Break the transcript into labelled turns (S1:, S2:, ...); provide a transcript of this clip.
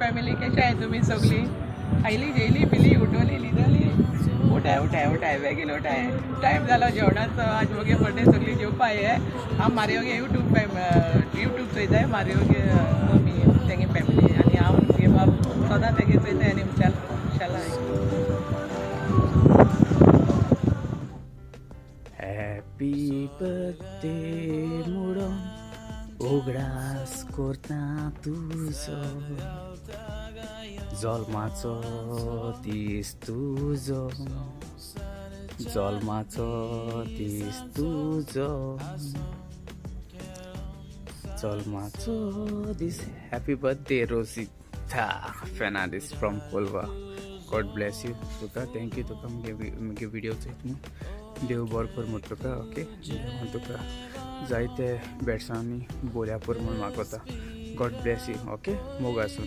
S1: Family, कशें आहे तुमी सगळी? खायली, जेयली, पिली, उठवली, लिदली. उठाय उठाय उठाय, बेगीन उठाय. टायम जालो जेवणाचो. आज मगे बर्थडे, सगळी जेवपा ये. हांव मारियोगे यूट्यूब यूट्यूब चोयताय. मारियोगे आमी तेगे फॅमिली आनी हांव मुगे बाब सदां तेगे चोयताय आनी शाला.
S2: हॅपी बर्थडे म्हणून उगडास करता तुजो, जल्माचो दीस तुजो, जल्माचो दीस तुजो, जल्माचो दीस. Happy birthday Rosita Fernandes from Colva. God bless you तुका. Thank you तुका मुगे मुगे विडियो चोयत न्हू. देव बरो कर म्हण तुका. ओके, देवान तुका जायते भेटसांनी बोऱ्या पुरो म्हूण मागोता. गॉड ब्लेस you. Okay, मोग आसूं.